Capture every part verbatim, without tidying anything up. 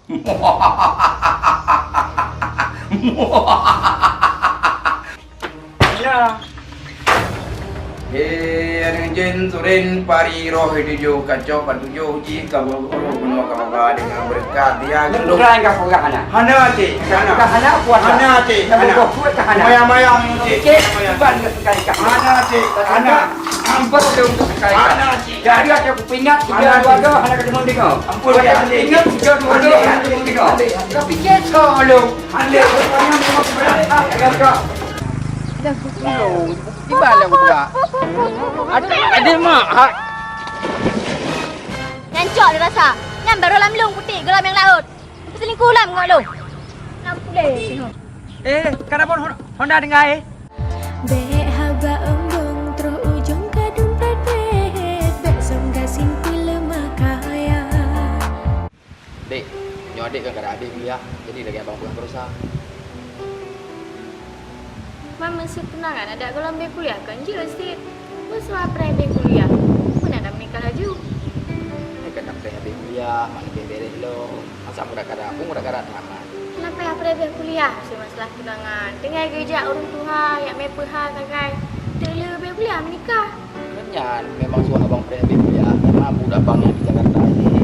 Ya. He, aneuk jén suren pari roh tujoh kacok ka tujoh ji ka buru bunoe ka baba deungon beureukat dia gendong. Bukan ka peugah hana. Hana, Cik. Hana. Bukan hana, kuat. Hana, Cik. Hana. Bukan kuat ka hana. Mayang-mayang, Cik. Cik, mayang. Bukan ka peugah ka hana. Hana, Cik. Hana. Bukan ka peugah ka hana. Hana, Cik. Jadi ada kupingat tiga dua dua hana ketemuan dengar. Ampun, Cik. Ingat tiga dua dua hana ketemuan dengar. Tapi cek kalau Dah pukul. Di bala aku pula. Ada, ada mak. Ha. Nyan cok dirasa. Nyan baru lam lung putik geulaméng laôt. Peuselingkuh lam ngon lôn. Lam puléh. Eh, ka dapon Hon-, Honda tinggai, eh? Bèk haba embong troh ujong ka dompet, bèk song gasien peuleumah kaya. Dek, nyoe adek kan kada habéh kuliah, jadi lagèe abang peugah baroesa. Man meuseu tunangan adak gohlom bèk kuliah kon jeuet cit. Peue soe preh bèk kuliah? Peue na meunikah laju? Nyoe kan preh habéh kuliah, mak leubeh bèrèh lom. Masa muda kada, peue muda kada tamat. Kenapa preh bèk kuliah? Masalah tunangan. Tinggai geujak ureueng tuha, jak mè peuha sagai. Teuk lheueh bèk kuliah meunikah. Nyan memang suah abang preh habéh kuliah, karena buet abang nyang di Jakarta ini,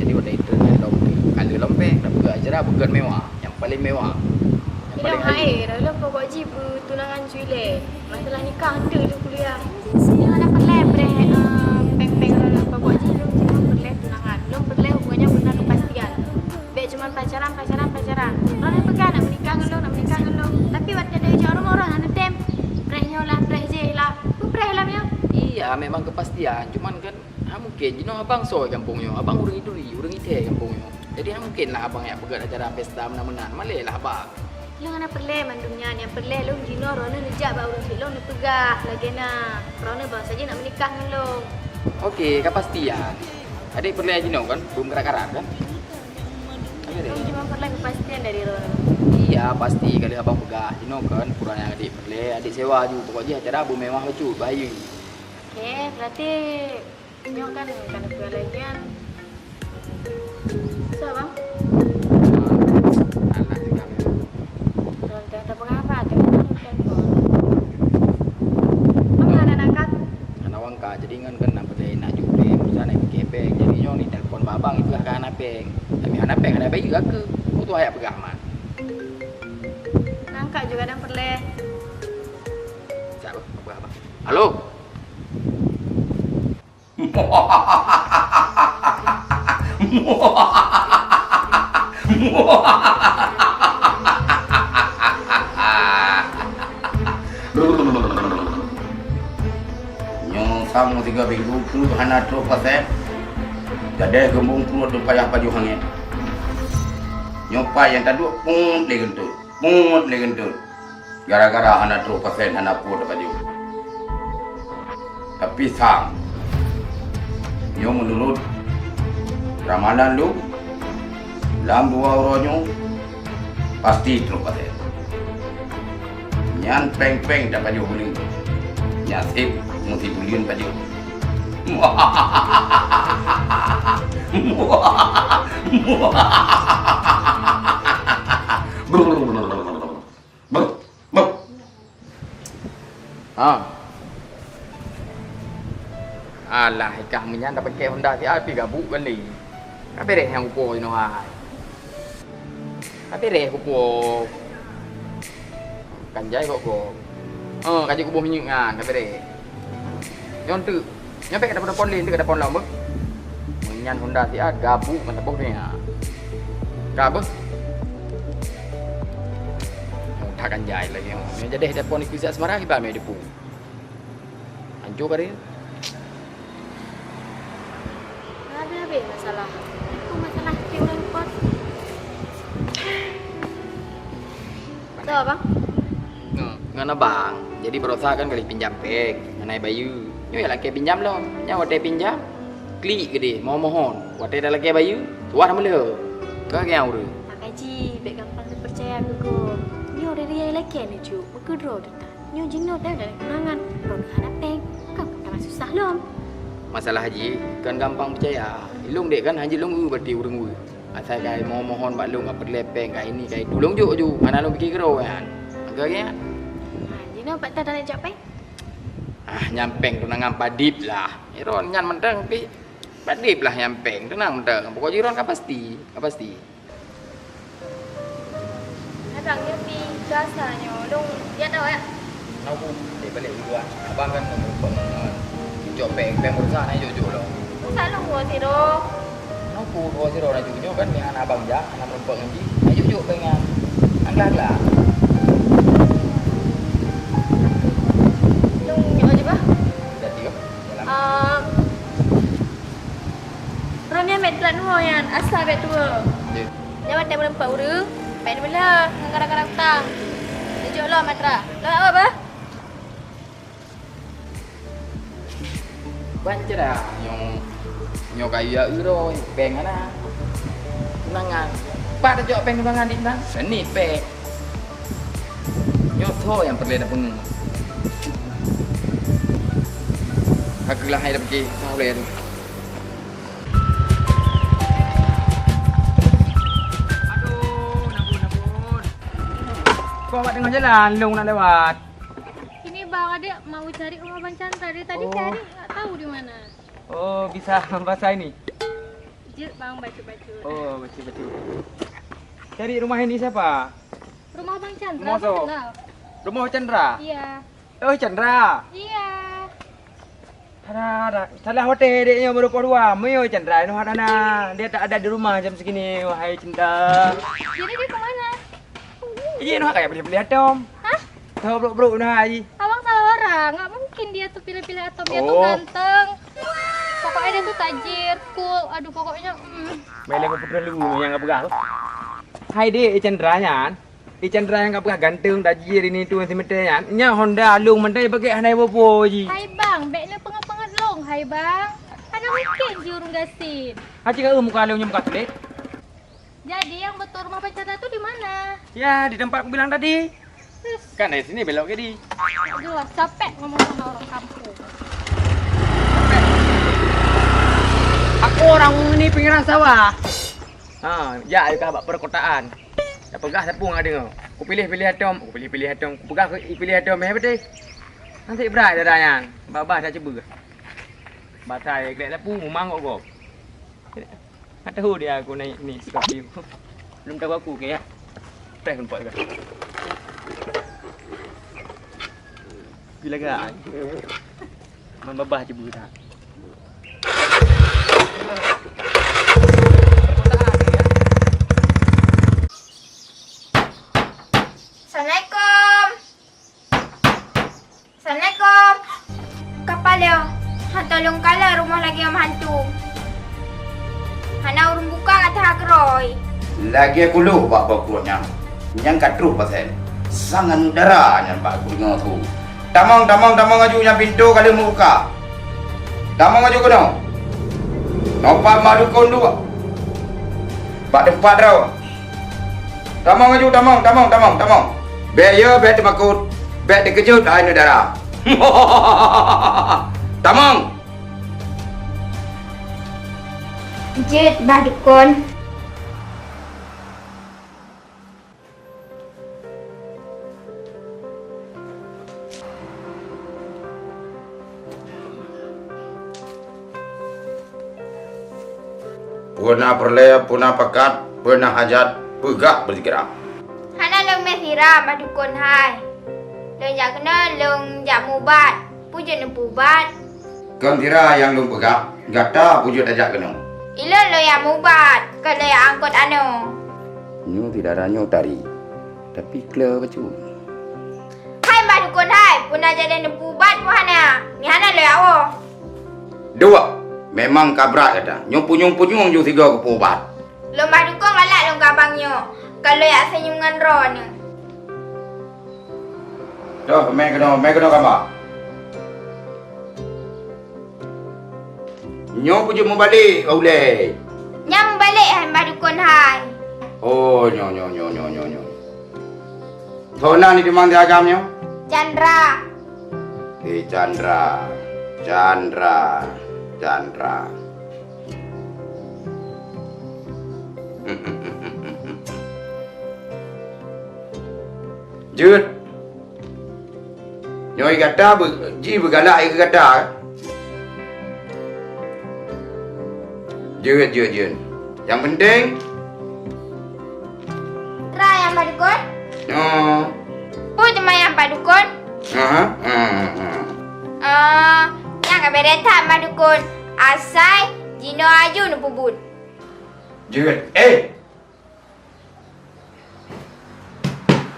jadi watèe itu nyan lom, kali lom bèk, dah peugah acara beukeut mewah, nyang paling mewah. Nyang paling hai, dah lom pokok jih beutunangan cu ilèe. Masalah nikah enteuk lheueh kuliah. Nyoe hana peureulèe preh, eh, péng-péng lom, pokok jih lom cuma peureulèe tunangan. Lom peureulèe hubungan nyang beuna keupastian. Bèk cuma pacaran, pacaran, pacaran. Droeneuh peugah nak meunikah ngon lôn, nak meunikah ngon lôn. Tapi watèe tayue jak rumoh, droeneuh hana tem. Preh nyoe lah, preh jéh lah. Peue preh lom nyoe? Iya, memang keupastian. Cuman kan, ha mungken jinoe abang soe gampông nyoe. Abang ureueng induri, ureueng ithèe gampông nyoe. Jadi, ha mungken lah abang jak peugèt acara pesta meunan-meunan. Malèe lah abang. Lôn hana peureulèe mandum nyan. Nyang peureulèe lôn jinoe droeneuh neujak bak ureueng syik lôn neupeugah lagèe na. Droeneuh ban saja nak meunikah ngon lôn. Oke, keupastian. Adek peureulèe jinoe kan? Belum karat-karat kan? Oke deh. Lôn cuma peureulèe keupastian dari droeneuh. Iya, pasti ka lheueh abang peugah. Jinoe kan, ukuran nyang adek peureulèe, adek sewa aju. Pokok jih acara beumewah bacut, bahayeue. Oke, berarti nyoe kan ka neupeue lagèe nyan. Soe, Bang? Alah, tinggal. Belum teuh tapeugah apa, teuh telepon. Mengapa ada angkat? Hana wangkat, jadi ngon keunan peureulèe nak jumpa, urusan nak pike péng. Jadi nyoe ni telepon bak abang, itu ka hana péng. Tapi hana péng, hana bayeue ka keu. Peue tuha jak peugah mat. Angkat juga dan peureulèe. Siap, peugah abang. Halo? Nyoe sang tiga minggu pruet hana troh pasé. Gadéh geumbong pruet dum payah pajoh angén. Nyoe pai nyang taduek peuet lé geunteut, peuet lé geunteut. Gara-gara hana troh pasé hana peue tapajoh. Tapi sang, nyoe meunurot ramalan lôn, lam dua uroe nyoe pasti troh pasé. Nyan péng-péng tapajoh buleuen. Nyan sép meusibuleuen pajoh. Beuh, beuh. Ha. Alah, ikah meunyan tapakèk Honda siat pih gabuk kan lé. Ka bèrèh nyang kupo jinoe hai. Ka bèrèh kupo. Kan jai kok kok. Ha, ka jeuet kuboh minyeuk nyan, ka bèrèh. Nyoe teuk. Nyoe bèk ka tapon-tapon lé, nyoe ka tapon lom beuh. Meunyan Honda siat gabuk ngon saboh donya. Ka beuh. Nyoe that kan jai lagèe nyoe. Nyoe jadèh tapon ikuih siat Semarang iban mè depu. Ancô ka dia. Habéh-habéh masalah. Aku masalah tiep ureueng pot. Soe, Bang? Ngon, ngon abang. Jadi baroesa kan ka lheueh pinjam péng, hana bayeue. Nyoe lakèe pinjam lom. Nyan watèe pinjam, klik keudéh, mohon-mohon. Watèe talakèe bayeue, tuah meulhö. Ka nyang ureueng. Mak Kaji, bèk gampang tapeucaya keu gob. Nyoe ureueng nyang lakèe neucok, meukeudroe teutab. Nyoe jinoe dan tunangan, droeneuh hana péng. Ka meutamah susah lom. Masalah jih, kon gampang peucaya. Ilôn dek kan hanjeuet lôn eu berarti ureueng weueh. Asai ka mohon-mohon bak lôn, ka peureulée péng, ka ini, ka itu. Lôn jok ju, hana lôn pike keudroe nyan. Maka lagée nyan. Jinoe pat that hana jak péng? Ah, nyan péng tunangan padib lah. Iron nyan mantong pih padib lah nyan péng, tunang mantong. Pokok jiron ka pasti, ka pasti. Abang nyoe pi biasa nyoe, lôn jak tau ya. Nau ku, dek balik dulu ah. Abang kan mau merumpok ngon. Jok péng, péng berusaha na jok-jok lo. Masa lôn dua siro? Nau ku dua siro na jok-jok kan dengan abang jak, anak merumpok ngon ji. Na jok-jok péng nyan. Aglah-aglah. Lôn nyoe aja bah. Jadi ke? Dalam. Um, Roh nyan bèk teulat nyoe nyan, asa bèk tuwoe. Nyoe watèe meureumpok ureueng, bèk neumeulhö ngon gara-gara utang. Neujok lom atra. Lôn atra bah. Ban cit dah. Nyoe, nyoe kayèe uroe, bèng hana. Tunangan. Pat tajok bèng tunangan di nan? Nit bèk. Nyoe soe nyang peureulèe tapeungeut? Ka keulah hai tapiké, soe ulèe tu. Aduh, ampôn, ampôn. Kok awak teungoh jalan, lôn nak lewat. Ini Bang, adik mau cari rumah Bang Chandra. Dari tadi cari, nggak tahu di mana. Oh, bisa bahasa ini? Jeuet, Bang, bacut-bacut. Oh, bacut-bacut. Cari rumah ini siapa? Rumah Bang Chandra, Bang Chandra. Rumah Chandra? Iya. Oh, Chandra? Iya. Ada, ada. Salah watèe dek nyoe baru dua. Meunyoe Chandra, nyoe hana. Dia tak ada di rumah jam segini, wahai Chandra. Jadi dia ke mana? Iya, nyoe kayak pilih-pilih atom. Hah? Tahu brok-brok nyoe, ai. Abang salah orang. Nggak mungkin dia tuh pilih-pilih atom. Dia tuh ganteng. Pokoknya dia tuh tajir, cool. Aduh, pokoknya, mm. Main lagu putra lu yang nggak pegang. Hai dek, Chandra nyan. Eh, Chandra nyang ka peugah ganteng, tajir, ini tu, si Mete nyan. Nyan Honda lôn mantong pakai hana iboh-boh ji. Hai bang, bèk neupeunget-peunget lôn, hai bang. Hana mungkin ji ureueng gasien. Aci ka muka lôn nyoe muka sulet. Jadi yang betul rumah Bang Chandra tu di mana? Ya, di tempat aku bilang tadi. Terus? Kan dari sini belok kiri. Aduh, capek ngomong sama orang kampung. Aku orang ini pinggiran sawah. Ha, jak ayo kah bak perkotaan. Dak peugah sapeue ngon deungoe. Kupilih-pilih atom, kupilih-pilih atom, kupeugah kupilih atom, eh, beutôi. Naseb brat dada nyan, babah dak ceubeuh. Batai glek lapu mumang gok-gok. Hana tahu dia aku naik ni Scorpio. Belum tahu aku ke ya. Teh nampak juga. Bila gak? Man babah ceubeuh that. Assalamualaikum. Assalamualaikum. Kapa leo? Han tolong kala rumoh lagèe hantu. Hana ureueng buka ka that keurôi. Lagèe kulôh bak bokot nyan. Nyang ka troh pasai. Sang aneuk dara nyan bak geudeungoe su. Tamong, tamong, tamong aju nyang pintoe ka lheueh meubuka. Tamong aju keunoe. Nopat mak dukon dua. Bak teumpat droe. Tamong aju, tamong, tamong, tamong, tamong. Bèk yo, bèk teumakot. Bèk teukeujot hai aneuk dara. Tamong. Jeuet bah dukon. Peue na peureulèe, peue na pakat, peue na hajat, peugah beusira. Hana lôn mè sira, bah dukon hai. Lôn jak keunoe lôn jak mubat. Peue jeuet neupeubat? Kon sira nyang lôn peugah, gata peue jeuet tajak keunoe. Ilôn lôn jak mubat, kon lôn jak angkot anoe. Nyoe si dara nyoe tari, tapi kle bacut. Hai bah dukon hai, peue na jadi neupeubat peue hana? Nyoe hana lôn jak woe. Dua, memang ka brat gata. Nyoe punyueng-punyueng ju sigoe geupeubat. Lôn bah dukon galak lôn keu abang nyoe, kon lôn jak seunyum ngon droeneuh. Toh, mè keunoe, mè keunoe kama. Nyoe peue jeuet mubalek ka ulèe? Nyan mubalek hai bah dukon hai. Oh, nyoe, nyoe, nyoe. Soe nan di teumang di agam nyoe? Chandra. Eh, Chandra. Chandra. Chandra. Hmm, Jeuet. Nyoe gata beu-, ji beugalak keu gata. Jeuet, jeuet, jeuet. Nyang penting. Tra nyang Pak Dukon? Oh. Peue teuma nyang Pak Dukon? Aha, aha, aha. Eh, nyang ka beureh that Pak Dukon. Asai jinoe aju neupeubuet. Jeuet. Eh!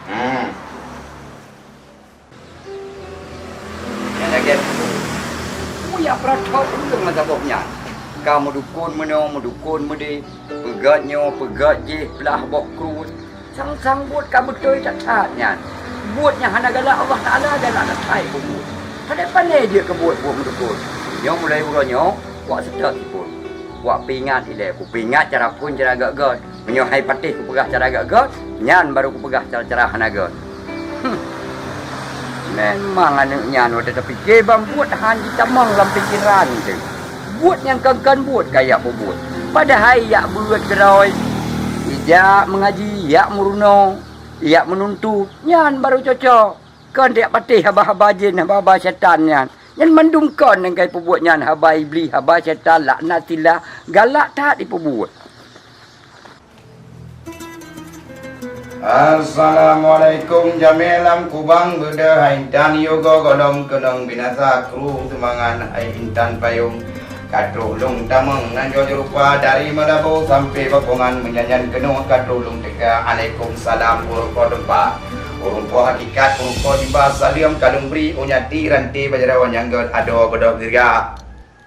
Hmm. Nyang lagèe peue nyang peuratoe ureueng masa boh nyan? Ka meudukon meunoe, meudukon meudeh, peugèt nyoe, peugèt jéh, blah boh kruet. Sang-sang buet ka beutôi that-that nyan. Buet nyang hana galak Allah Taala galak that-that peubuet. Padahai pandai jeuet keu buet, buet meudukon. Nyoe mulai uroe nyoe, wak seutôt sipon. Wak peuingat ilèe, kupeuingat cara phôn cara gèt-gèt. Meunyoe hai patéh kupeugah cara gèt-gèt, nyan barô kupeugah cara-cara hana gèt. Huh. Memang aneuk nyan watèe tapike ban buet han jitamong lam pikeran teuh. Buet nyang kon-kon buet ka jak peubuet. Padahai jak beuet keudroe, ijak meungaji, jak meurunoe, jak meununtut, nyan barô cocok. Kon jak patéh haba-haba jén, haba-haba syaitan nyan. Nyan mandum kon nyang ka jipeubuet nyan haba Iblih, haba syaitan, laknatillah, galak that jipeubuet. Assalamualaikum jamé lam kubang, beudôh hai intan yogo golom keunong binasa kru seumangan hai intan payong. Ka troh lôn tamong nan jua jeurupa dari Meulaboh sampoe Bapongan meunyan-nyan keunoe ka troh lôn teuka. Alaikumsalam ureueng po teumpat. Ureueng po hakikat, ureueng po jiba saleuem ka lôn bri u nyati ranté bajarawa nyang gèt adoe beudôh geura.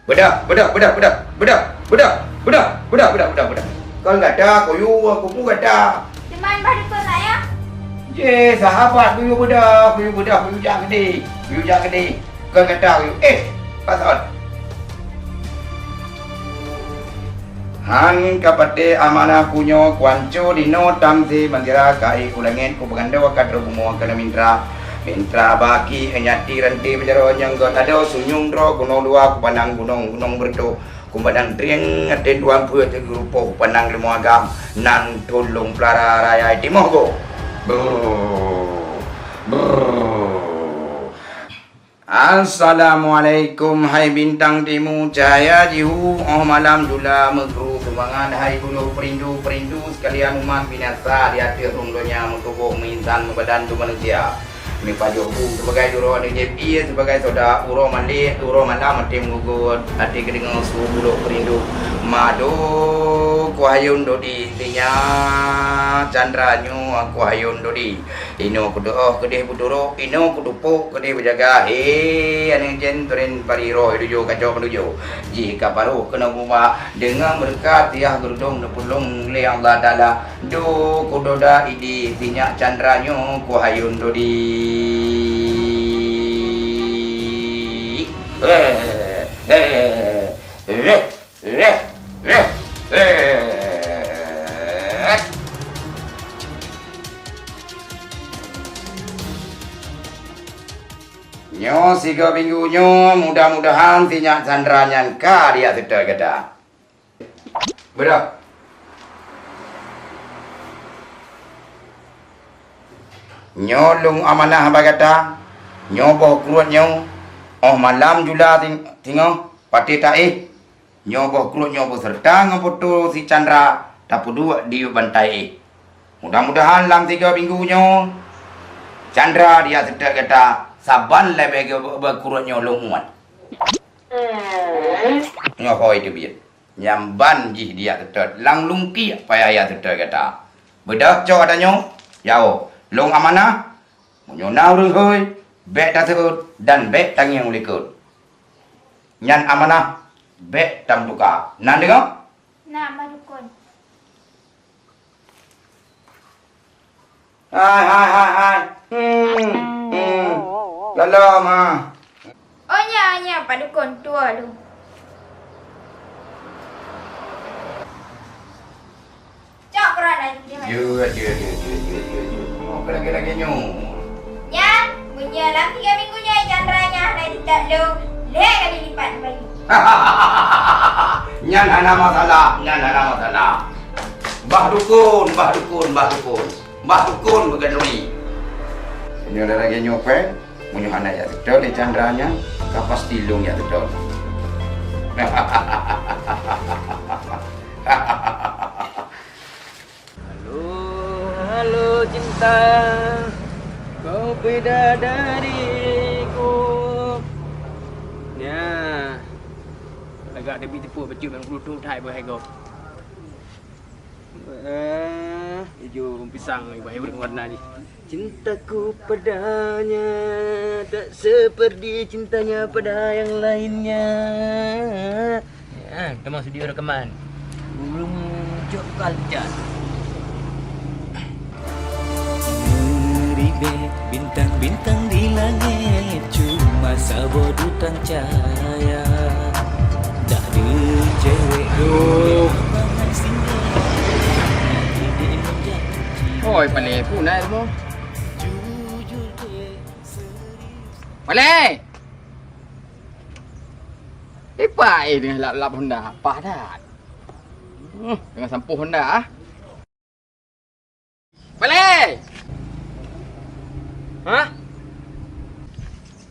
Beudôh, beudôh, beudôh. Kon gata, kuyue, kubu gata. Teuma Bah Dukon saya? Jeh, sahabat kuyue beudôh, kuyue beudôh, kuyue jak keudéh, kuyue jak keudéh. Kon gata kuyue. Eh, pasoe. Han ka patéh amanah ku nyoe, kuanco dinoe tamsé meungira ka ék u langét, kupeugando ka troh bumoe keunoe mintra. Mintra baki nyati ranté bajarawa nyang gèt adoe sunyueng droe gunong luwa, kupandang gunong-gunong beureutoh, kupandang trieng ateueh dua peuet teugeurupôh, kupandang leumô agam nan thôn lôn peulara raya timoh goe. Brrr. Brrr. Assalamualaikum hai bintang timu, cahya jihu óh malam dula meukru seumangat hai guru peurindu-peurindu seukalian umat binasa di ateueh rhueng donya meutuboh meuinsan meubadan keu manusia. Meupajoh bu sibagai uroe neujép ié sibagai soda uroe malèe uroe malam até meugugot até geudeungoe su bulok peurindu. Mado kuhayôn dodi sinyak candra nyoe kuhayôn dodi. Inoe kudoh keudeh beuturok, inoe kutupok keudeh beujaga. He, aneuk jén turen pari roh dujoe kacok dujoe. Jih ka paroh keunoe bubak, deungon beureukat yah geurudong neupulong lé Allah Taala. Duek kudoda idi sinyak candra nyoe kuhayôn dodi. He, he, he, he. Reh, reh, reh. Nyoe sigoe minggu nyoe, mudah-mudahan sinyak candra nyan ka dijak seutôt gata. Beudôh. Nyoe lôn amanah bak gata, nyoe boh kruet nyoe, óh malam jula ting-, tingoh, patéh taéh. Nyoe boh kruet nyoe beuseureuta ngon foto si Chandra tapeuduek di bantai éh. Mudah-mudahan lam tiga minggu nyoe, Chandra dijak seutôt gata saban leubeh geu-, boh kruet nyoe lôn muat. Nyoe hôi teubiet. Nyan ban jih dijak seutôt, lam lungkiek payah jak seutôt gata. Beudôh cok geutanyoe, jaoe. Lôn amanah, meunyoe na ureuëng hôi, bék taseuôt dan bék tangieng u likot. Nyan amanah bék tameutuka. Na deungoe? Na, Bah Dukon. Hai, hai, hai, hai. Hmm, hmm. Lala, ma. Oh, nya, nya, Pak Dukon, tuwo lôn. Cok keuran laju, dia. Jeuet, jeuet, jeuet. Oh, keu lagèe-lagèe nyoe. Nyan, meunyoe lam tiga minggu nyoe Chandra nyan hana jitat lôn, lhèe kali lipat bayeue. Nyan hana masalah, nyan hana masalah. Bah Dukon, Bah Dukon, Bah Dukon. Bah Dukon meugaduri. Nyoe lagèe nyoe pèng, meunyoe hana jak seutôt lé Chandra nyan, ka pasti lôn jak seutôt. Halo, halo cinta, kau bidadariku. Nyan, lagak teubi teupeu bacut bak bulutung that beuhai gob. Eh, ijo pisang, ijo warna jih. Cintaku padanya tak seperti cintanya pada yang lainnya. Ah, teuma studio rekaman. Ureueng cok kalcat. Meribèk bintang-bintang di langit, cuma saboh dutang cahaya. Tak ada cewek. Aduh. Oi, Palé, peue na ilmu? Palé! Ipa eh teungoh lap-lap Honda, pah that. Hmm, teungoh sampôh Honda ah. Palé! Hah?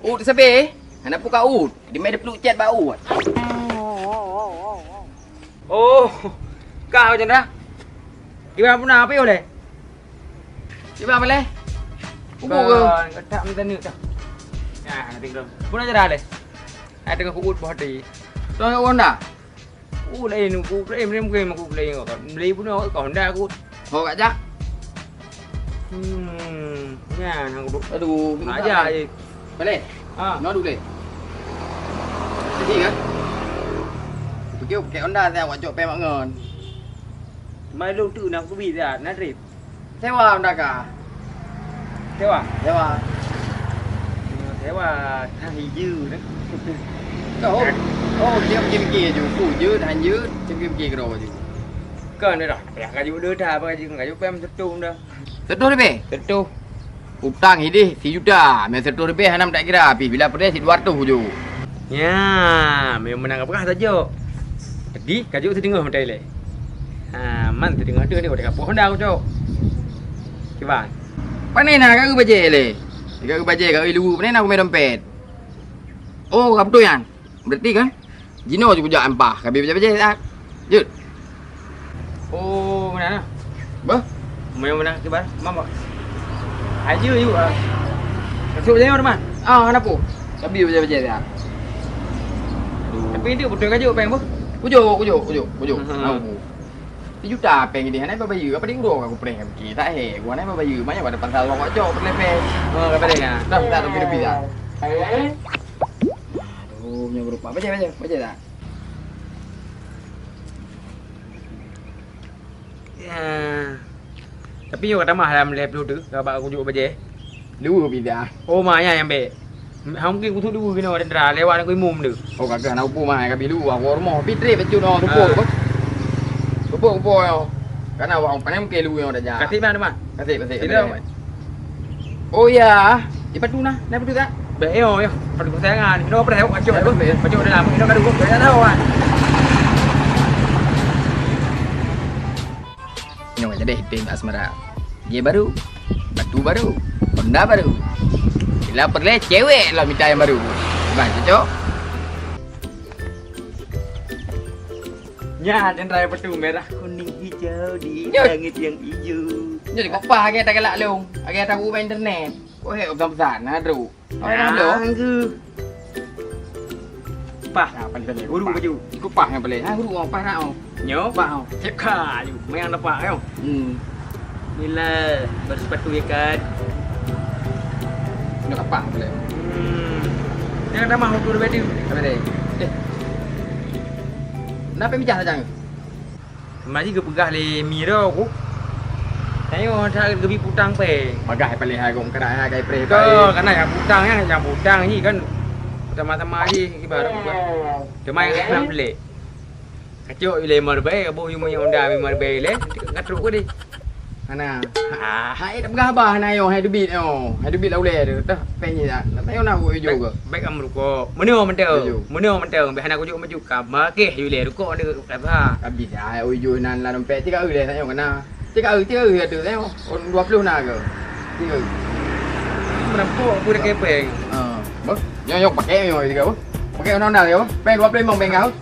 Uet sabe? Hana peue ka uet. Di mé dipluek chat bak uet. Oh, ka ho Chandra. Kiban peue na, peue lé? Kiban Palé? Kubu ke? Kan, ketak meuteuneuek dah. Nah, nanti belum. Peue na Chandra lé? Ai teungoh kuuet boh hati. Tuan Honda? Uh, laén, ku laén, mungkin aku laén kau. Beli pun awak kau Honda aku. Ho kak jak. Hmm, nyan aku duk. Aduh, aja eh. Balik. Ha. Nyoe dulu. Jadi kan? Pergi pakai Honda saya awak cok pem ngon. Mai lu tu nak kubi dah, nak trip. Sewa Honda kah? Sewa? Sewa. Sewa, tang hijau dah. Kau, oh, dia fikir-fikir je. Ku je, tahan je, dia fikir-fikir keudroe je. Kan dah, payah kayu dah, dah, apa kayu, kayu payah satu dah. Satu lebih? Satu. Utang idih sijuta, meh satu lebih hana tak kira, tapi bila peureulee si dua ratus ju. Nya, memang menang apa kah saja. Jadi, kayu sedengoh mata ilek. Ha, man teungoh tu ni, udah kapoh Honda aku, Cok. Kiban. Pane na ka bajée le? Ka bajée, ka luweue, pane na kumé dompet? Oh, ka beutôi nyan. Berarti kan? Jinoe ju kujak ampah, ka bi bajée-bajée that. Jeuet. Oh, meunan na. Bah? Meunan, meunan kiban, mam, bah. Aja yuk, ah. Masuk je, Mak. Ah, kenapa? Ka bi bajée-bajée that. Tapi itu beutôi ka jok peng, bah? Kujok, kujok, kujok, kujok. Aha. Aku. Sijuta peng idih, hana bayeue, apa di uroe aku preh ka pike. Tak he, gua hana bayeue, banyak pada pasal wak cok peulepeh. Oh, ka peulepeh. Dah, dah, tapi lebih dah. Aduh, nyoe berupa. Baca, baca, baca tak? Ya. Tapi nyoe ka tamah dalam lhèe ploh tu, ka bak kujok bajée. Dua pida. Oh, ma nyan nyang bèk. Hang mungkin kusut dua keunoe Chandra lewat nanggroe imum tu. Oh, ka keuh na upu ma ka bilu, aku rumoh. Pi trép bacut nyoe, tumpuk. Ah. Tumpuk, tumpuk nyoe. Kana awak pandai mungkin lu nyoe dah jak. Kasih mana, Mak? Kasih, kasih. Tidak, Mak. Oh ya, di padu nah, nah padu tak? Bèk yo, yo. Padu kesayangan. Kena apa dah? Pacok tu. Pacok dalam. Kena kadu. Kena tahu kan. Nyoe jadi hitem asmara. Ye baru, batu baru, Honda baru. Bila perlu cewek lah minta yang baru. Bah, cocok. Nya, dan raya betul merah, kuning, hijau di langit yang hijau. Jadi kopah agak tak galak long, agak tahu main internet. Kok hek pesan-pesan, nah, Dru. Ai, nah, dok. Anggu. Pah. Nah, paling, paling. Huru baju. Ikut pah yang paling. Ha, huru, oh, pah nak, oh. Nyo, pah, oh. Cek ka, yu. Mayang dapat, yo. Hmm. Nilai bersepatu, ya kan? Nyo apa, paling? Hmm. Yang dah mah, huru baju. Apa dia? Eh. Kenapa mijah saja? Mari geupeugah lé Miro ku. Tanyoe that geubi putang pèng. Bagah paléh hai gong keurak hai kai preh. Ka, kana nyang putang nyan, nyang putang nyan kan sama-sama jih ibarat bukan. Teuma nyang hana peulek. Kacok ilé marbai, aboh yue minyeuk Honda mé marbai ilé, ka trok keudeh. Hana. Ah, hai dak peugah haba hana yo, hai dubiet yo. Hai dubiet lam ulèe tu. Tah, pèng jih dak. Nak tanyoe na ku ijo ke? Baik am rukok. Meunyoe mantong. Ijo. Meunyoe mantong, bèk hana kujok maju. Ka makeh yue lé rukok ni. Kata. Habis ai ui jui nan lam dompet tiga ui lé tanyoe kena. Tiga ui, tiga ui ada tanyoe. Dua puluh na ke? Tiga ui. Meurampok peue dah kepeng. Ah, bah. Nyoe, nyoe pakai nyoe juga, bah. Pakai Honda juga, bah. Peng dua puluh lima peng kah, bah.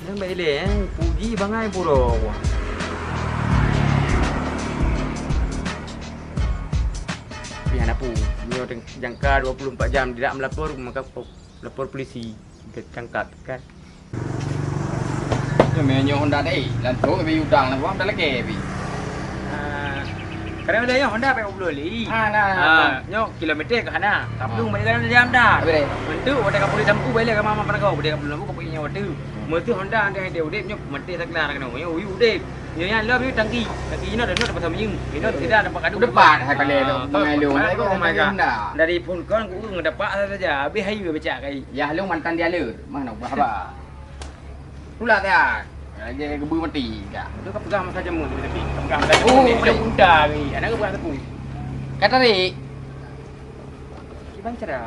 Nyan bak ilée, eh. Puji bangai pura. Pih hana pu. Nyoe teng-, jangka dua puluh empat jam tidak melapor, maka lapor polisi. Ditangkap, kan? Nyoe meunan nyoe Honda tadi, langsung bri utang lah, Bang, dah lagée bri. Ah, kadang ada yang Honda pakai puluh li. Ah, nah, nah, Ah, nah. Nyoe kilometer ke hana. Tapi Ah. Balik kadang jam dah. Habis deh. Untuk wadah kapuri sampu balik ke mama pernah kau, dia kapuri sampu kau punya waktu. Hmm. Mesti Honda ada yang dia udip nyoe mati tak kena kena. Nyoe uyu udip. Nyoe yang lom nyoe tangki. Tangki inoe dah nyoe dapat sama nyoe. Inoe tidak dapat kadu. Depan hai kali tu. Ah, Mengalu. Depan Hai kau rumah rumah kau. Honda. Dari phone kau aku ngedapak saja. Habis hayu becak kai. Ya lu mantan dia le. Mah nak ubah apa? Pula dah. Lagi gebu mati dah. Tu kau pegang masa jemu tu tapi. Kau pegang masa jemu Oh, ni. Dia boleh. Unta ni. Anak kau pegang tepu. Kata Rik. Kiban cara.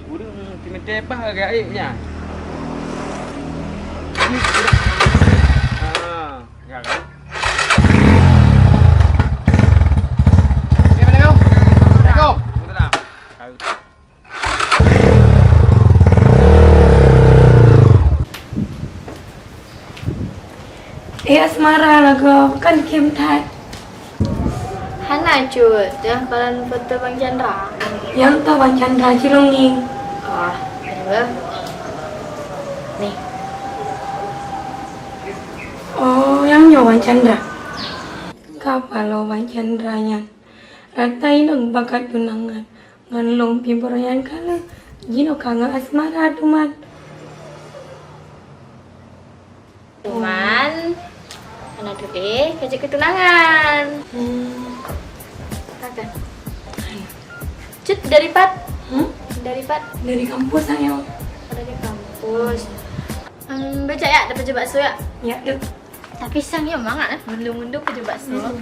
Ureueng timete bah agak aib nya. Ah, ya kan? Assalamualaikum. Waalaikumsalam. Eh, Asmara lagoe, kan kiem that. Hana, Cut. Teuh kalon foto Bang Chandra. Nyang toh Bang Chandra cilong ngieng. Oh, iya. Nih. Oh, nyang nyoe Bang Chandra. Ka paloe Bang Chandra nyan. Rata inong bakat tunangan. Ngon lôn pih baroe nyan ka lheueh jinoe ka ngon Asmara, Tuman. Tuman, hana tuléh ka jeuet keu tunangan. Hmm. Takkan? Cut dari pat? Hmm? Dari pat? Dari kampus, ayo. Dari kampus. Hmm, becak ya, dapat jeuet bakso ya? Ya, dek. Tapi sang nyoe mangat eh, mendung-mendung keu jeuet bakso. Hmm.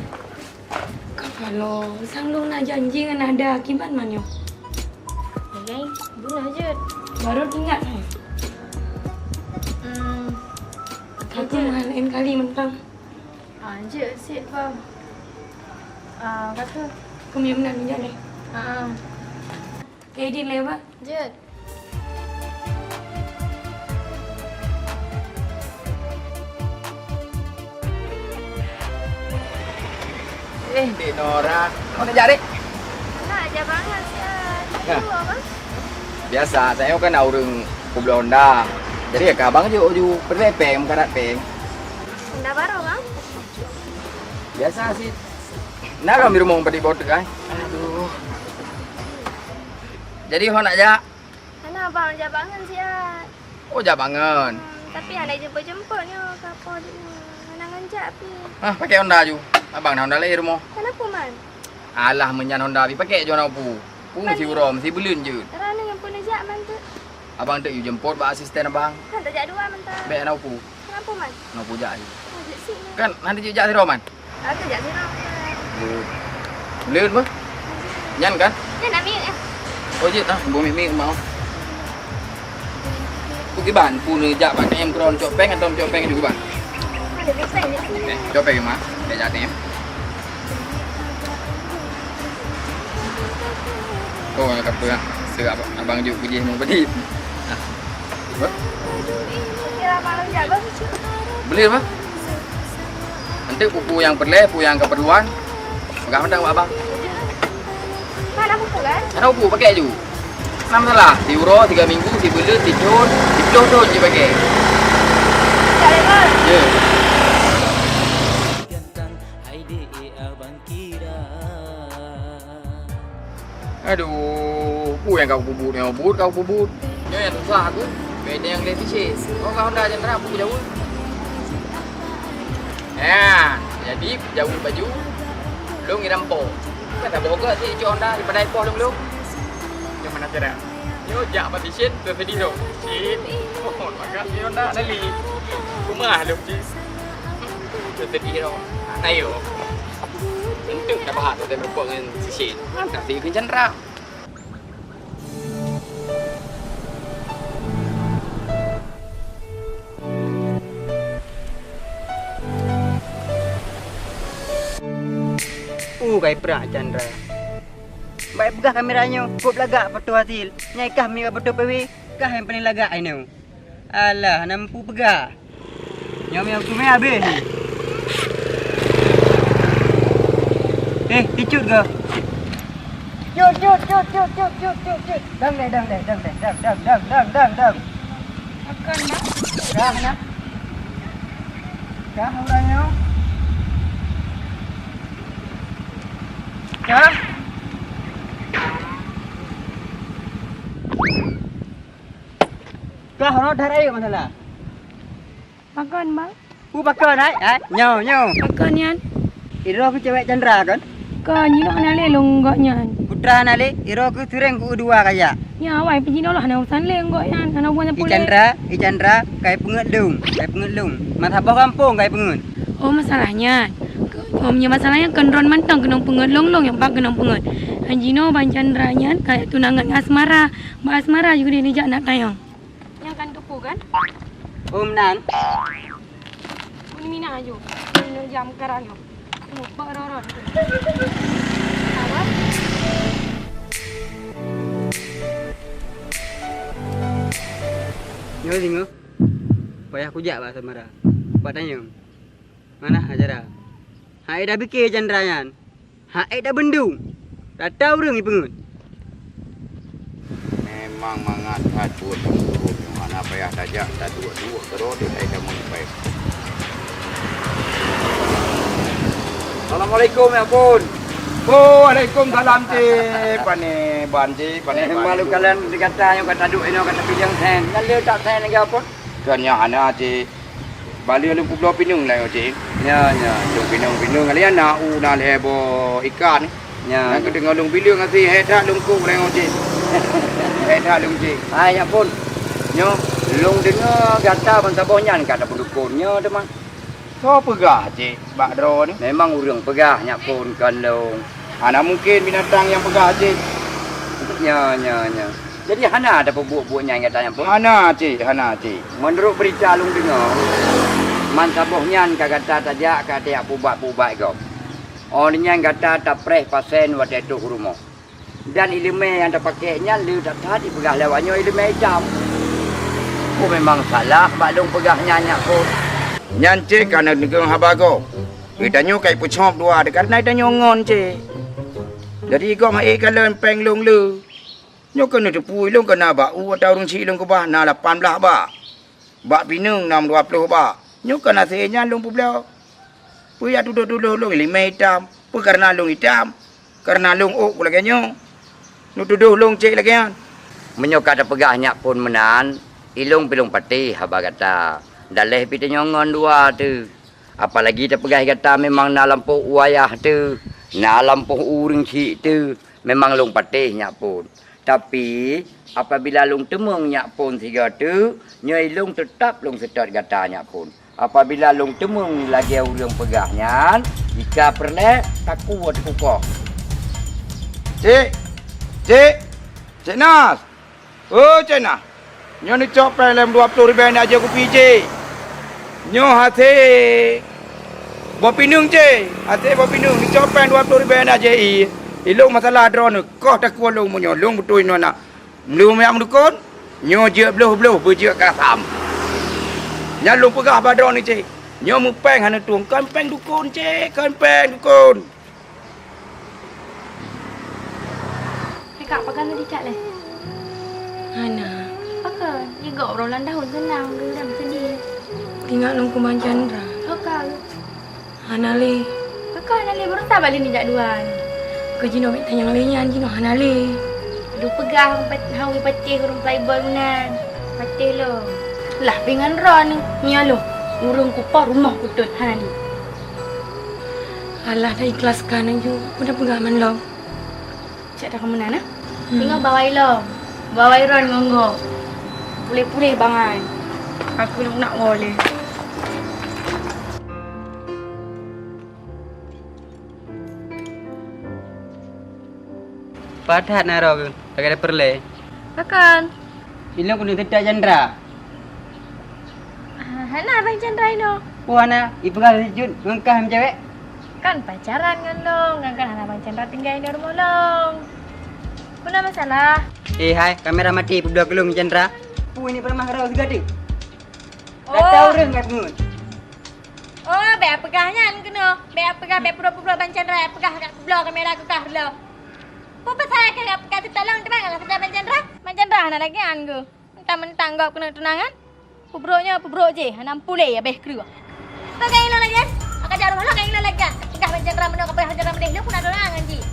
Ka paloe, sang lôn na janji ngon Nada, kiban manyoe? Nyan, bunoe jeuet. Baru ingat eh. Hmm. Ka keuh meuhan laén kali mantong. Ah, jeuet sit, Bang. Ah, ka keuh. Keu meunan minyak deh. Ah. Jadi lewat. Jeuet. Eh, Dek Nora. Kamu nak jak, Dek? Nak, jak bangat siat. Nah. Itu apa? Biasa, saya kan ureueng peubloe Honda. Jadi, ya, ka abang jok ju peureulèe pèng, meukarat pèng. Honda baru, Bang? Biasa sih. Nah, lom di rumoh padit boh teuk ai. Aduh. Jadi, ho nak jak? Hana, Bang, jak bangen siat. Oh, jak bangen. Hmm, tapi hana jemput-jemput nyoe, ka po jih nyoe. Hana ngon jak pih. Ah, pakai Honda ju. Abang na Honda laén rumoh. Kenapa, Man? Alah, meunyan Honda pih pakai ju aneuk pu. Pu meusi uroe, meusi buleuen jeuet. Rani nyang puna jak, Man, tu. Abang teuk ju jemput bak asisten abang. Kan tajak dua, Man, tu. Bèk aneuk pu. Kenapa, Man? Aneuk pu jak ju. Oh, jak sini. Kan nanti ju jak sidroe, Man. Aku jak sidroe. Buleuen bah? Nyan kan? Nyan nak miet, eh. Oh, jeuet ah, bu miet-miet mau. Pu kiban, pu neujak bak T M keudroe cok pèng atau cok pèng ju kiban? Ada pèng, eh. Eh, cok pèng mah, dak jak T M. Oh, ka peue ah. Abang jok bujih mau beli. Nah. Bah? Buleuen bah? Enteuk pu-pu nyang peureulèe, pu nyang keperluan. Peugah mantong bak abang. Mana pu-pu kan? Hana pu-pu, pakai ju. Hana masalah. Siuroe, tiga minggu, sibuleuen, sithôn, siploh thôn jih pakai. Ya. Aduh, peue nyang ka kupeubuet nyoe, buet ka kupeubuet. Nyoe nyang susah aku, bèk nyang lé tiset. Oh, ka Honda nyang terang, peue jaweueb. Ya, jadi jaweueb baju, lôn ngiram po. Kan saboh gèt si icok Honda daripada ipoh lôn-lôn. Nyoe mana cara? Nyoe jak bak tiset, teuseudih lôn. Cit. Oh, maka si Honda tadi. Kumah lôn cit. Teuseudih lôn. Ayo. Enteuk dah bahas teuseudih ngon tiset. Mantap si Gun Chandra. Peue ka ipeurak Chandra? Bak ipeugah kamera nyoe, kôb lagak foto hasil. Nyang ikah mi bak foto P W, kah nyang paleng lagak inoe. Alah, hana mampu peugah. Nyoe miyueb teumé habéh. Eh, ticut kah? Cut, cut, cut. Dam lé, dam lé, dam lé, dam, dam, dam, dam, dam, dam. Makan dah. Dah, nah. Dah, orang nyoe. Dah. Kah rot that ayeuk masalah. Pakon, Bang? Peue pakon, hai? Hai? Nyoe, nyoe. Pakon nyan? Iroe keuh cewek Chandra, kon? Kon, jinoe hana lé lôn gok nyan. Putra hana lé, iroe keuh sireng keu dua kajak. Nyan awai pih jinoe lah hana urusan lé gok nyan, hana hubungan I sapeue lé. Chandra, I Chandra, kai peungeut lôn, kai peungeut lôn. Masa boh gampông kai peungeut. Oh, masalah nyan. Nyoe meunyoe masalah nyan kon droen mantong keunong peungeut, lôn-lôn nyang pat keunong peungeut. Han jinoe Bang Chandra nyan ka tunangan ngon Asmara. Bak Asmara juga dia dijak nak tayong. Nyan kan teupeu kan? Oh, meunan. Buni mina aju. Buni jam karang nyoe. Lupa rot-rot. Apa? Nyoe singoh. Payah kujak bak Asmara. Pat tanyong. Mana acara? Hai dah bike Chandra nyan. Hai dah bendung. Rata ureueng ipeungeut. Memang mangat that buet ureueng nyang hana payah tajak, taduek-duek keudroe hai kamoe pai. Assalamualaikum, ya Pun. Oh, waalaikumsalam, Cik. Pane ban, Cik, pane ban. Malu kalian dikata nyang kata duek inoe kata pidang sen. Nyan le tak sen lagèe apa? Kan nyang hana, Cik. Bali lôn peubloe pineung lagèe nyoe, Cik. Nya, nya, lôn pineung-pineung kalian na u na lhèe boh ikan. Nya, nya. Nyang keudeungoe lôn bileung asie, hèk that lôn kok lagèe nyoe, Cik. Hèk that lôn, Cik. Hai, nyak Pun. Nyoe, lôn deungoe gata ban saboh nyan ka tapeudukon nyoe teuma. Soe peugah, Cik, bak droeneuh? Memang ureueng peugah, nyak Pun, kon lôn. Hana mungken binatang nyang peugah, Cik. Nya, nya, nya. Jadi hana tapeubuet-buet nyan gata nyan Pun? Hana, Cik, hana, Cik. Meunurot beurita lôn deungoe, ban saboh nyan ka gata tajak ka tajak peuubat-peuubat gob. Óh lheueh nyan gata tapreh pasen watèe trôh u rumoh. Dan ileumèe nyang tapakèk nyan le that-that ipeugah lé awak nyoe ileumèe itam. Peue memang salah bak lôn peugah nyan, nyak Pun? Nyan Cik ka neudeungoe haba gob. Geutanyoe ka ipeucôb dua teuh kareuna geutanyoe ngon, Cik. Jadi gob han ék kalon péng lôn le. Nyoe keuneuk teupeu lôn ka na bak u ata ureueng chik lôn keubah na lapan blaih bak. Bak pineung na dua ploh bak. Nyoe keuneuk asie nyan lôn peubloe. Peue jak tudoh-tudoh lôn ileumèe itam? Peue kareuna lôn itam? Kareuna lôn ôk lagèe nyoe? Neutudoh lôn Cik lagèe nyan? Meunyoe ka tapeugah nyak Pun meunan, ilôn pih lôn patéh haba gata. Dalèh pih tanyoe ngon dua teuh. Apalagi tapeugah gata memang na lampôh u ayah teuh, na lampôh u ureueng chik teuh. Memang lôn patéh nyak Pun. Tapi, apabila lôn teumeung nyak Pun sigoe teuk, nyoe ilôn teutab lôn seutôt gata nyak Pun. Apabila lôn teumeung lagèe ureueng peugah nyan, jika peureulèe, takue teukukoh. Cik! Cik! Cik Nas! Oh, Cik Nas! Nyoe neucok péng lom dua ploh ribèe nyan jeuet kupi, Cik. Nyoe hasé boh pineung, Cik. Hasé boh pineung, neucok péng dua ploh ribèe nyan jeuet i. Ilôn masalah droeneuh, koh takue lôn meunyoe lôn beutôi nyoe na. Meuleumeue nyang meudukon, nyoe jeuet bloh-bloh beujeuet keu asam. Nyan lôn peugah bak droeneuh, Cik. Nyoe meupéng hana tueng, kon péng dukon, Cik, kon péng dukon. Hei kak, pakon lôn dicat lé? Hana. Pakon? Igok uroe ulang tahun seunang, geuh lam seudeh. Ingat lôn kuman Chandra. Soe ka? Hana lé. Pakon hana lé? Baroesa bak lôn nijak dua nyoe. Keu jinoe bèk tanyong lé nyan, jinoe hana lé. Lôn peugah, hana patéh ureueng playboy meunan. Patéh lôn. Lah pih ngon droeneuh, nyoe lôn. Ureueng kupoh rumoh kutot hana lé. Alah, dah ikhlaskan laju, udah peugah man lom. Cak dah meunan, nah. Hmm. Tinggai bawai lom. Bawai ron ngon gob. Puléh-puléh bangai. Aku nak, nak woe lé. Pat that na droe keuh, lagèe peureulèe. Pakon? Ilôn keuneuk teutab Chandra. Ah, hana Bang Chandra inoe. Oh, hana. Ipeugah lé jeuet ngon kah meucewek. Kan pacaran ngon lôn, ngon kan hana Bang Chandra tinggai di rumoh lôn. Peue na masalah? Eh, hai, kamera mati, peubloe keu lôn Chandra. Peue ini peureumah keudroe sigoe teuk? Gata ureueng ka deungon. Oh, bèk peugah nyan keunoe. Bèk peugah, bèk peubrok-peubrok Bang Chandra, bèk peugah ka peubloe kamera keu kah dulu. Peue pasai kah peugah teutalong teuma ngon Bang Chandra? Bang Chandra hana lagèe nyan geuh. Mentang-mentang gob keuneuk tunangan, peubrok nyoe peubrok jéh, hana meupuléh habéh kreueh. Ka gaya lôn lagèe nyan, ka jak rumoh lôn gaya lôn lagèe nyan. Peugah Bang Chandra meunoe, ka peugah Bang Chandra meudéh, lôn pun na tunangan jih.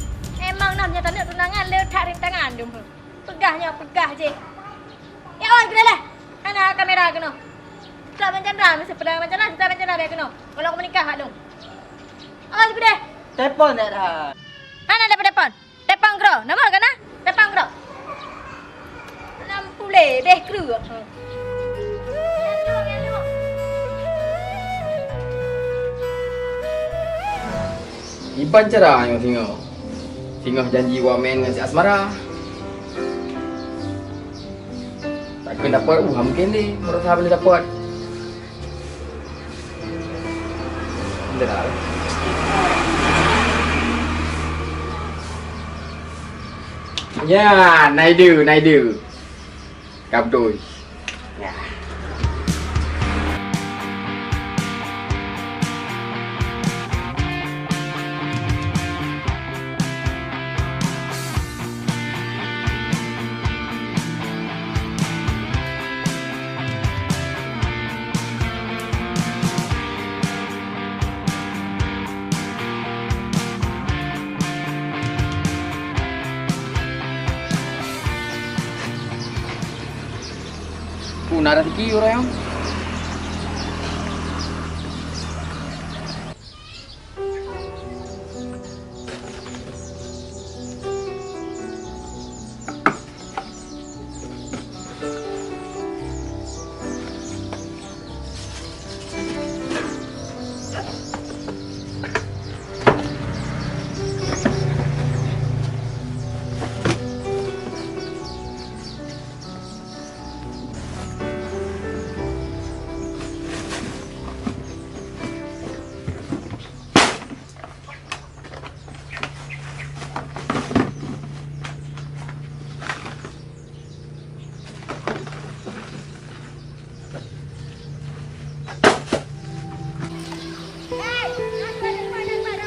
Memang na meunyoe taneuk tunangan, le that rintangan dum. Peugah nyoe, peugah jéh. Ya Allah, geulah lah. Hana kamera keunoe. Peugah Bang Chandra, meusti peugah Bang Chandra, peugah Bang Chandra bèk keunoe. Kalau meunikah hak lôn. Allah, geulah. Telepon dak that. Hana telepon-telepon. Telepon keudroe, nomor ka na? Telepon keudroe. Nam pulé, beh kreueh. Iban cara nyoe singoh. Singoh janji wamen ngon si Asmara. Takheun dapet, uh, mungkin deh, baroesa boleh dapet. Ya, naidu, naidu. Kabdoi. Ya. Puna rezeki orang yang.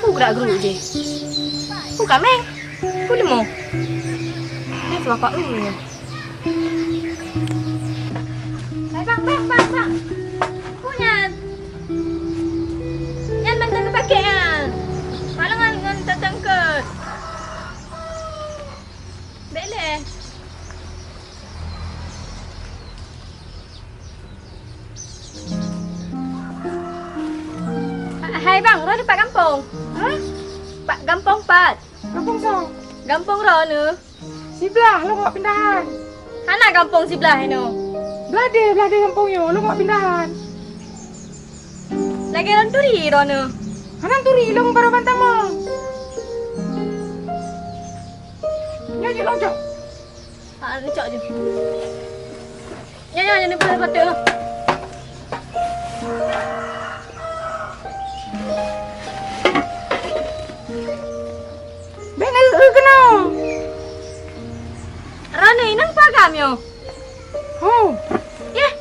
Peue gerak-gerak jih? Peue kameng? Peue leumô? Hai, suaka, uh. Hai, bang, bang, bang, bang. Peue nyan? Nyan mantong geupakèk nyan. Palongan ngon tatangkeut. Bèk lé. Hai bang, droeneuh pat gampông? Hah? Pat gampông pat? Gampông soe? Gampông droeneuh. Siblah, lôn bak pindahan. Hana gampông siblah inoe. Blah deh, blah deh gampông nyoe, lôn bak pindahan. Lagèe lôn turi droeneuh. Hana turi, lôn baroe ban tamong. Nyoe jih lôn cok. Ha, neucok jih. Nyoe, nyoe, nyoe, nyoe, nyoe. Bèk na eu keunoe. Rani, nang pagam nyoe? Ho. Yeh.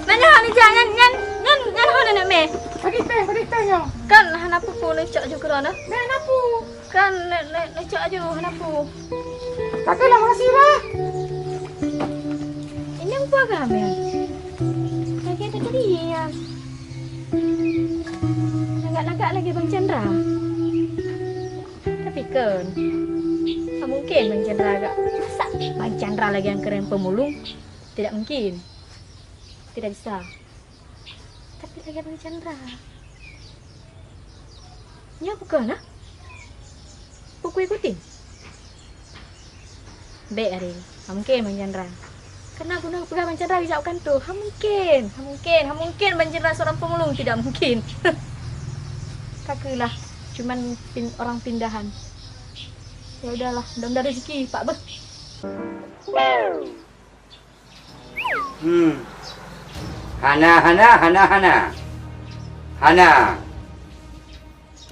Nanya hana jak nyan, nyan, nyan, nyan ho nenek meh. Bagi teh, bagi teh nyoe. Kan hana peue-peue neucok ju keudroe na. Bèk na peue. Kan ne-, ne-, neucok aju hana peue. Ka keuh lah, makasih bah. Inyang peue agam nyan? Lagèe tadi nyan. Lagak-lagak lagèe Bang Chandra. Tapi kan, tak mungkin Bang Chandra agak. Masa Bang Chandra lagèe nyang keureung pemulung? Tidak mungkin. Tidak bisa. Tapi lagèe Bang Chandra. Nyoe peue keuh na? Peue kuikutin? Bèk, Ari. Ha mungken Bang Chandra. Karena guna peugah Bang Chandra geujak u kantô. Ha mungken. Ha mungken. Ha mungken Bang Chandra seorang pemulung. Tidak mungkin. Ka keuh lah. Cuman pin-, orang pindahan. Ya udahlah. Mudah-mudahan rezeki, Pak beuh. Hmm. Hana, hana, hana, hana. Hana.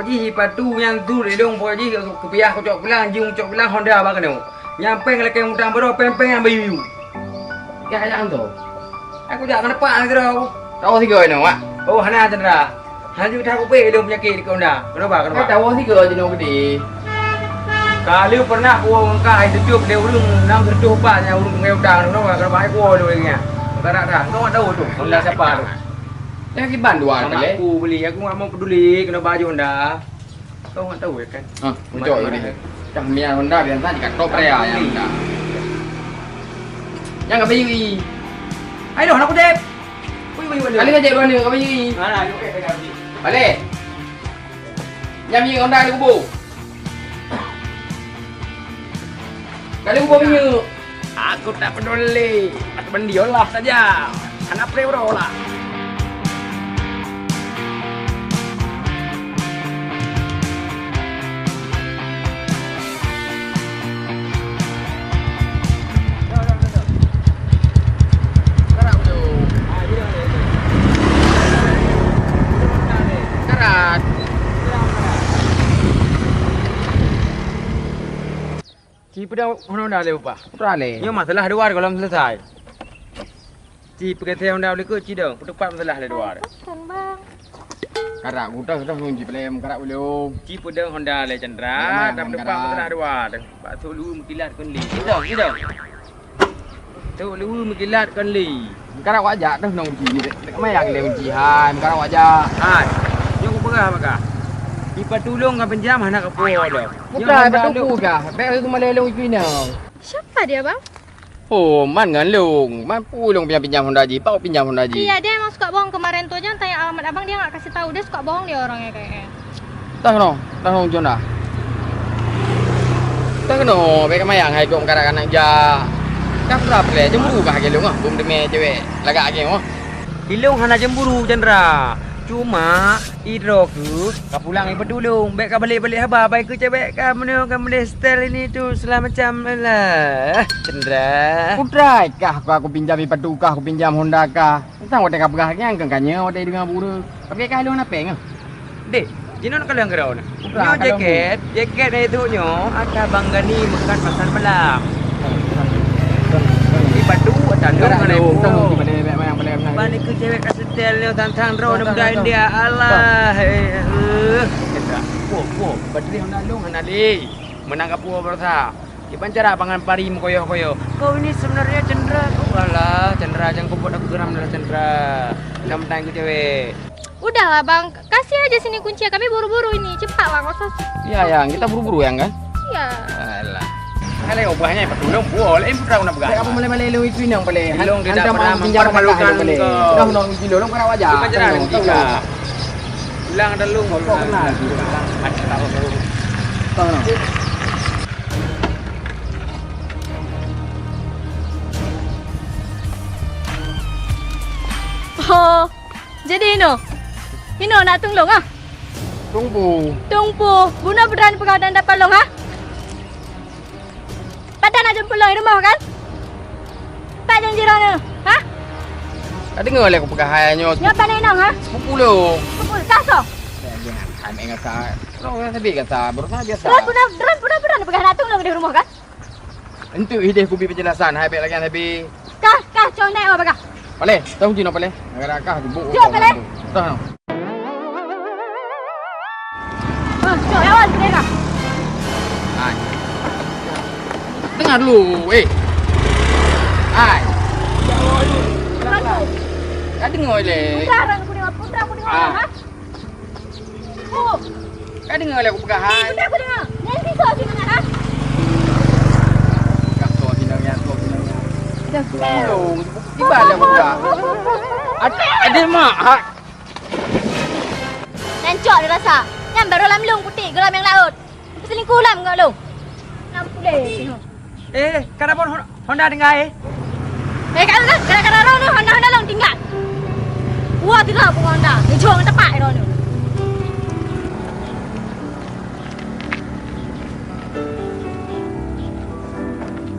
Pokok jih sipatu nyang tu lé lôn, pokok jih kupiah kucok pulang, jih kucok pulang Honda bak keunoe. Nyang péng lakée mutang baroe, péng-péng nyang bayu-yu. Kah jak nyan tu? Aku jak keuneuk pat sidroe. Tahu sigoe nyoe, Wak? Oh, hana, Chandra. Hana jeuet that kupéh lôn peunyakét di Honda. Kenapa? Kenapa? Tahu sigoe jinoe geude. Kali pernah kuwoe ngon kah hai teucok lé ureueng nam seureutôh pat nyang ureueng ngon utang. Kenapa? Kenapa hai kuwoe lôn ingat? Bukan dak dah. Kau tak tahu tu. Honda siapa tu? Yang kiban dua kali. Aku beli, aku nggak mau peduli kena baju Honda. Kau nggak tahu ya kan? Ah, muncul tadi. Cah mian Honda biasa jika top raya yang Honda. Yang apa yui? Ayo, aku dep. Wih, wih, wih. Kali ngajak dua ni, apa yui? Mana? Balik. Nyam yui Honda di kubu. Kali kubu minyak. Aku tak peduli. Aku bendiolah saja. Anak pre uroe lah. Karat. Ci peudong Honda lé upah. Pura lé. Nyoe masalah dua gohlom selesai. Ci peugah Honda lé keu ci dong, peuteupat masalah lé dua. Kan, Bang. Karak gudang dah nunji pelem karak ulung. Ci peudong Honda lé Chandra, dah peuteupat masalah dua. Bak tu lu meukilat kon li. Ci dong, ci dong. Tu lu meukilat kon li. Meukarat wajak teuh nong uji ni. Dek mayang lé uji hai, meukarat wajak. Hai, nyoe kupeugah bak kah. Ipatulông ka pinjam hana kapuwoe lom. Putra, nyoe ipatulông ka. Bèk keuh malèe lôn ipinong. Siapa dia, Bang? Oh, man ngon lôn. Man peue lôn pinjam-pinjam Honda jih. Pak pinjam Honda jih. Iya, dia emang suka bohong. Kemarin tuh aja tanya alamat abang, dia nggak kasih tahu. Dia suka bohong dia orangnya kayaknya. Tah keunoe, tah keunoe Jona. Tah keunoe, bèk kamayang hai gok meukarat keu aneuk jak. Kah peurab lé, cemburu kah lé lôn ah, bum teumé cewek lagak lagèe nyoe. Ilôn hana cemburu, Chandra. Cuma, idroe keuh ka pulang ipatulông. Bèk kabalek-balek haba, bai keu cewek ka meunyoe ka meuleh setel ini tu, segala macam lah. Chandra. Putra kah, kah kupinjam ipatu kah, kupinjam Honda kah. Tang watèe kapeugah nyan keu kanyeu watèe deungoe bureue. Tapi kah lôn hana péng ah. Dek, jinoe ka lheueh keudroe na. Nyoe jakét, jakét na itu nyoe aka Bang Gani meukat pasar malam. Di Batu ata lôn hana ibu. Bani keu cewek ka setel nyoe tang-tang droe na muda India. Allah, eh, eh. Kata, po, po, batri hana lôn hana lé. Meunang ka po berusaha. Kiban cara pangan pari meukoyoh-koyoh. Kau ini sebenarnya Chandra. Oh alah, Chandra jangan kau buat aku geram dah Chandra. Kamu tanya ke cewek. Udahlah bang, kasih aja sini kunci, kami buru-buru ini. Cepat lah, nggak usah. Iya yang, kita buru-buru yang kan? Iya. Alah. Alah ubahnya patulông buah oleh putra nak pegang. Apa mulai-mulai lu itu yang boleh. Ilong tidak pernah mempermalukan kau. Dah undang kunci lu, lu kena wajah. Kiban cara kita. Ulang dah lu. Kau kenal. Ada tahu. Kau kenal. Oh, jadi inoe. Inoe nak tueng lôn ah. Tueng peue? Tueng peue? Bunoe peudrah peugah dan dapat lôn ha? Padan nak jemput lôn di rumoh kan? Pat janji droeneuh, ha? Ka deungoe lé kupeugah hai nyoe. Nyoe pane inong ha? Sepupu lôn. Sepupu kah soe? Jangan kami ngasa. Lôn ngasa biasa, berusaha biasa. Droen peue, droen peue, droen peue peugah nak tueng lôn di rumoh kan? Enteuk hideh kubi penjelasan, hai bèk lagèe nyan sabe. Kah, kah, cong naik awak bagah. Paleh, tahu jinoe paleh. Gara-gara kah jebuk. Jok paleh. Tah. Ah, cok awal tu kah. Hai. Dengar dulu, eh. Hai. Ka deungoe lé. Putra, aku dengar, putra, aku dengar, ha? Oh. Ka deungoe lé kupeugah hai. Putra, aku dengar. Nyan pisau sih mana, ha? Ka soe sinoe nyan, soe sinoe nyan. Dah. Tiba lé kupeugah. Ada, ada mak, ha. Nyan cok dirasa. Nyan baru lam lông putéh, geulam nyang laôt. Peuselingkuh lam ngon lông. Lam puléh. Eh, ka dapon Hon-, Honda tinggai, eh. Eh, ka, ka, gara-gara droeneuh Honda, Honda lông tinggai. Wah, tidak pun Honda. Ngejong tepak droeneuh.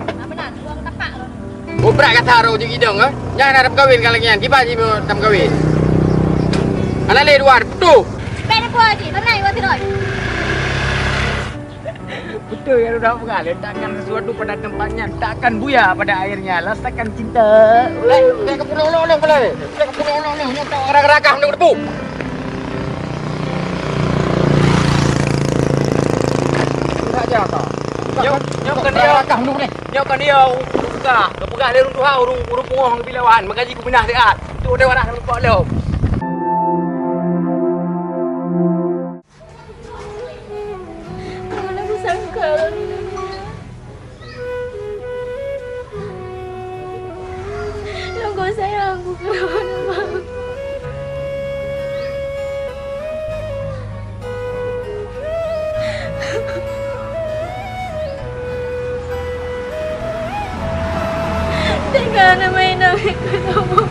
Apa nak? Buang tepak droeneuh. Gobrak kata roh jeuet idong, eh. Nyan ada peukawen ka lagèe nyan. Kiban jih tam kawin. Anak lé dua, tuh. Bèk depan jih, benar, iwa sidoi. Betul yang udah peugah, letakkan sesuatu pada tempatnya, takkan buya pada airnya, rasakan cinta. Eh, bèk keupeulong-long, Paleh. Bèk keupeulong-long, nyoe tak ragah-ragah nyoe debu. Nyoe, nyoe bukan dia. Ragah nyoe deh. Nyoe bukan dia, bukan. Keupeugah lé ureueng tuha, ureueng, ureueng pungoh ngon bilawan, maka jih kupeunah siat. Tu dia warah lupa lom. Mana kusangka lôn nyoe. Lôn kon sayang ku keu lôn, Bang. Teuka na mainan keu lôn.